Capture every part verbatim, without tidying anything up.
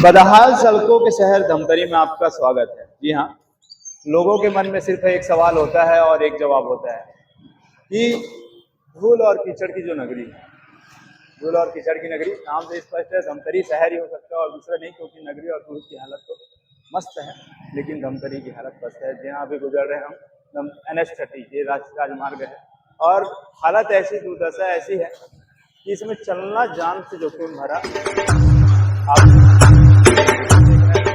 बदहाल सड़कों के शहर धमतरी में आपका स्वागत है। जी हाँ, लोगों के मन में सिर्फ एक सवाल होता है और एक जवाब होता है कि धूल और कीचड़ की जो नगरी है, धूल और कीचड़ की नगरी, नाम से स्पष्ट है, धमतरी शहर ही हो सकता है और दूसरा नहीं, क्योंकि नगरी और धूल की हालत तो मस्त है, लेकिन धमतरी की हालत पस्त है। जी हाँ, अभी गुजर रहे हम एन एच थर्टी, ये राष्ट्रीय राजमार्ग है, और हालत ऐसी, दुर्दशा ऐसी है कि इसमें चलना जान से जोखिम भरा। आप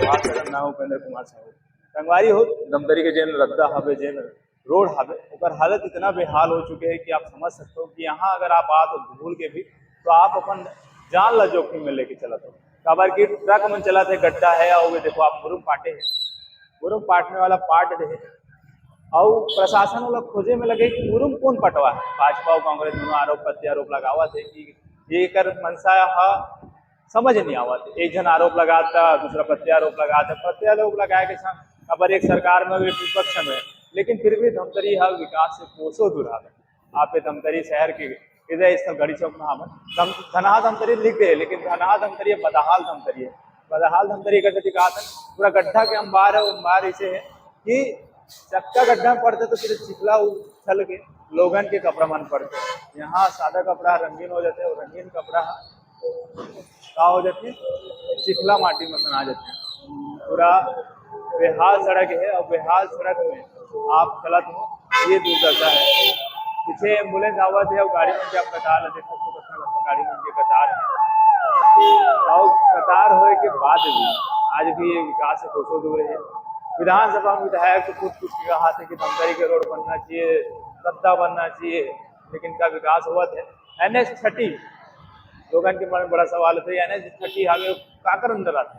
बात करना हो उपेंद्र कुमार साहू, संगवारी हो, धमतरी के जेन रद्दा हवे, जेन रोड हवे, ओकर हालत इतना बेहाल हो चुके है कि आप समझ सकते हो कि यहाँ अगर आप आ तो भूल के भी, तो आप अपन जान ला जोखिम में लेके चलत हो। काबर कि ट्रक मन चलत हे, गड्ढा है, और ये देखो आप मुरुम पाटे है, मुरुम पाटने वाला पाट दे है। और प्रशासन वाला खोजे में लगे कि मुरुम कौन पटवा है। भाजपा और कांग्रेस दोनों आरोप प्रत्यारोप लगावत है कि ये कर मनसा हा समझ नहीं आवत। एक झन आरोप लगाता, दूसरा प्रत्यारोप लगाता, प्रत्यारोप लगाए के संग अब एक सरकार में भी विपक्ष में, लेकिन फिर भी धमतरी हा विकास से कोसों दूर हवे। आप ये धमतरी शहर के हृदय स्थल घड़ी चौक में हवन। धम-, धनहा धमतरी लिख दे, लेकिन धनहा धमतरी है, बदहाल धमतरी है। बदहाल धमतरी का कथी कहा था, पूरा गड्ढा के अंबार है, वो अंबार इसे है कि चक्का गड्ढा में पड़ते तो फिर चिखला उछल के लोगन के कपड़ा मन पड़ते। यहाँ सादा कपड़ा रंगीन हो जाते हैं और रंगीन कपड़ा का हो जाते हैं, चिखला माटी में सना जाते हैं। पूरा बेहाल सड़क है और बेहाल सड़क में आप चलत हो, ये दुर्दशा है। पीछे एम्बुलेंस आवत है और गाड़ी मन के आप कतार ला देख सकते हो, कितना लंबा गाड़ी मन के कतार है। और कतार होए के बाद भी आज भी ये विकास से कोसों दूर है। विधानसभा में विधायक तो खुद कुछ कहा थे कि धमतरी के रोड बनना चाहिए, रद्दा बनना चाहिए, लेकिन का विकास हुआ थे? एन एच थर्टी, लोगन के मन में बड़ा सवाल है, एन एच थर्टी हवे, काकर अंदर आते?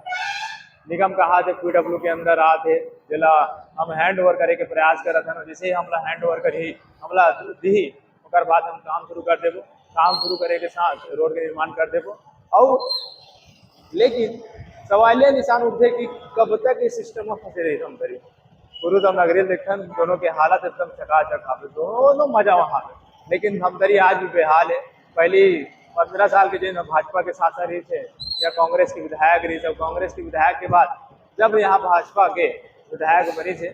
निगम कहा थे पी डब्ल्यू के अंदर आते, जेला हम हैंड ओवर करे के प्रयास करत हन, जैसे ही हमला हैंड ओवर करही, हमला दिही, ओकर बाद हम काम शुरू कर देबो। काम शुरू करे के साथ रोड के निर्माण कर देबो। और लेकिन सवालिया निशान उठे कि कब तक इस सिस्टम में फंसे रही धमतरी। गुरु तो नगरी देखन, दोनों के हालत एकदम चकाचक हवे, दोनों मजा वहाँ हवे, लेकिन धमतरी आज भी बेहाल है। पहली पंद्रह साल के जिन भाजपा के शासन रही थे या कांग्रेस के विधायक रही थे, कांग्रेस के विधायक के बाद जब यहाँ भाजपा के विधायक बनी थे,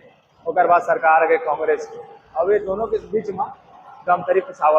ओकर बाद सरकार आ गई कांग्रेस के। अब ये दोनों के बीच में धमतरी फंसावत